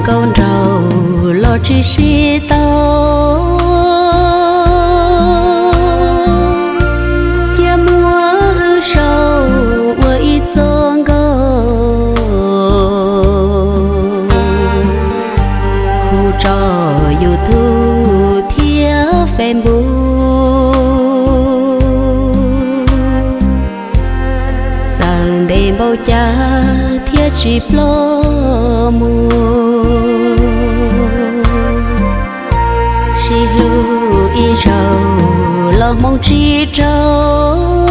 Tau nraug los tsis sib tau, cia muab wb sau ua ib txoj nkauj, hu tso YouTube thiab Facebook. Txawm ntev npaum cas thiab tsis ploj mus, sib hlub ib zaug los hmoov tsis raug,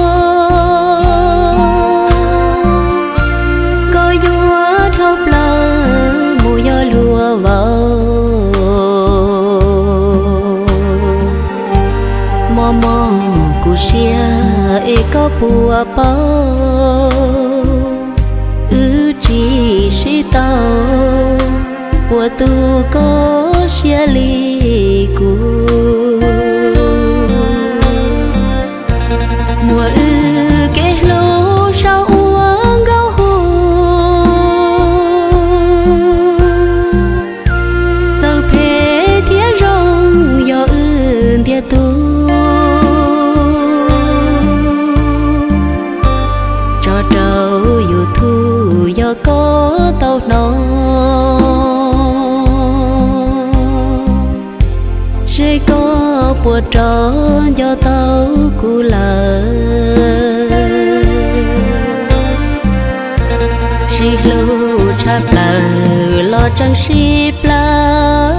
koj yuav dhau plaws mus yog luag vauv. Mob mob kuv siab es koj puas paub, wb tsis sib tau, puas tu koj siab li kuv. Muab wb kev hlub sau ua nkauj hu, txawm phem thiab zoo yog wb ntiag tug, tso rau YouTube yog koj tau hnov, seb koj puas rov nco tau kuv lawm. Sib hlub tshaj plaws los tseem sib plawv,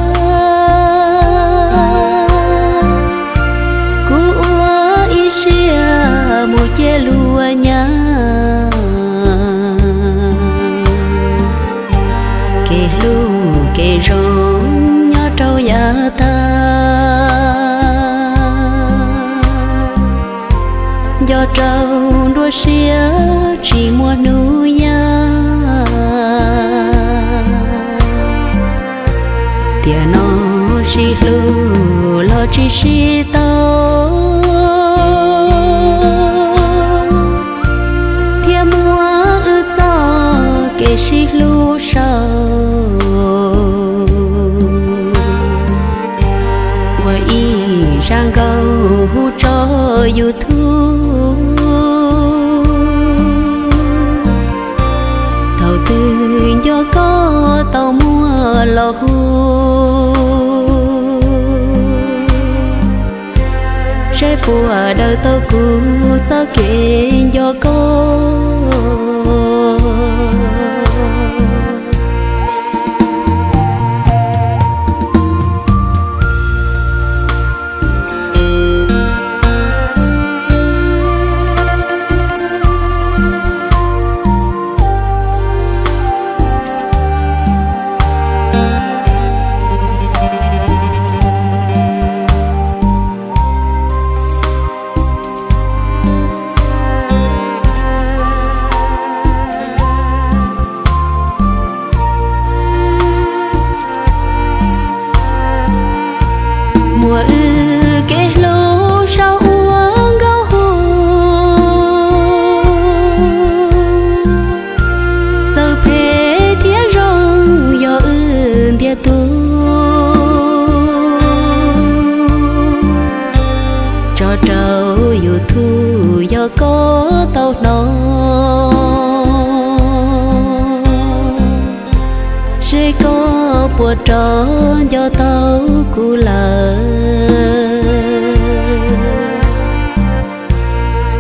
kuv ua ib siab mus cia luag nyab. Kev hlub kev zoo nyob rau yav tag, nco rau nruab siab tsis muaj hnub yaj. Tiam no sib hlub los tsis sib tau, thiaj muab wb txoj kev sib hlub sau ua ib zaj nkauj hu tso YouTube. Thaum twg nco koj tau muab los hu, seb puas daws tau kuv txoj kev nco koj. Muab wb kev hlub sau ua nkauj hu, txawm phem thiab zoo yog wb ntiag tug, tso rau YouTube yog koj tau hnov, seb koj puas rov nco tau kuv lawm.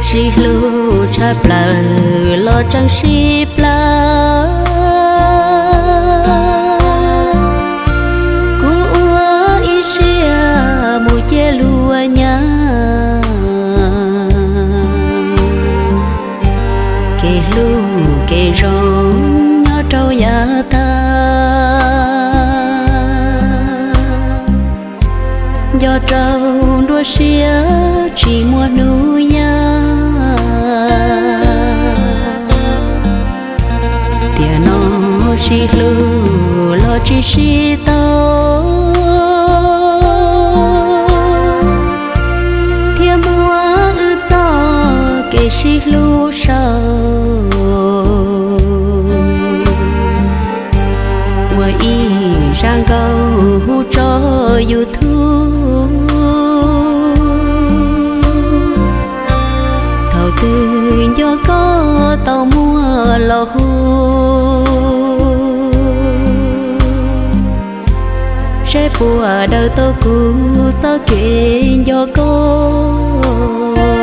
Sib hlub tshaj plaws los tseem sib plawv, kuv ua ib siab mus cia luag nyab. Kev hlub kev zoo nyob rau yav tag, nco rau nruab siab tsis muaj hnub yaj. Tiam no sib hlub los tsis sib tau, thiaj muab wb txoj kev sib hlub sau ua ib YouTube. Thaum twg nco koj tau muaj los hu, saib puas daws tau kuv txoj kev nco koj.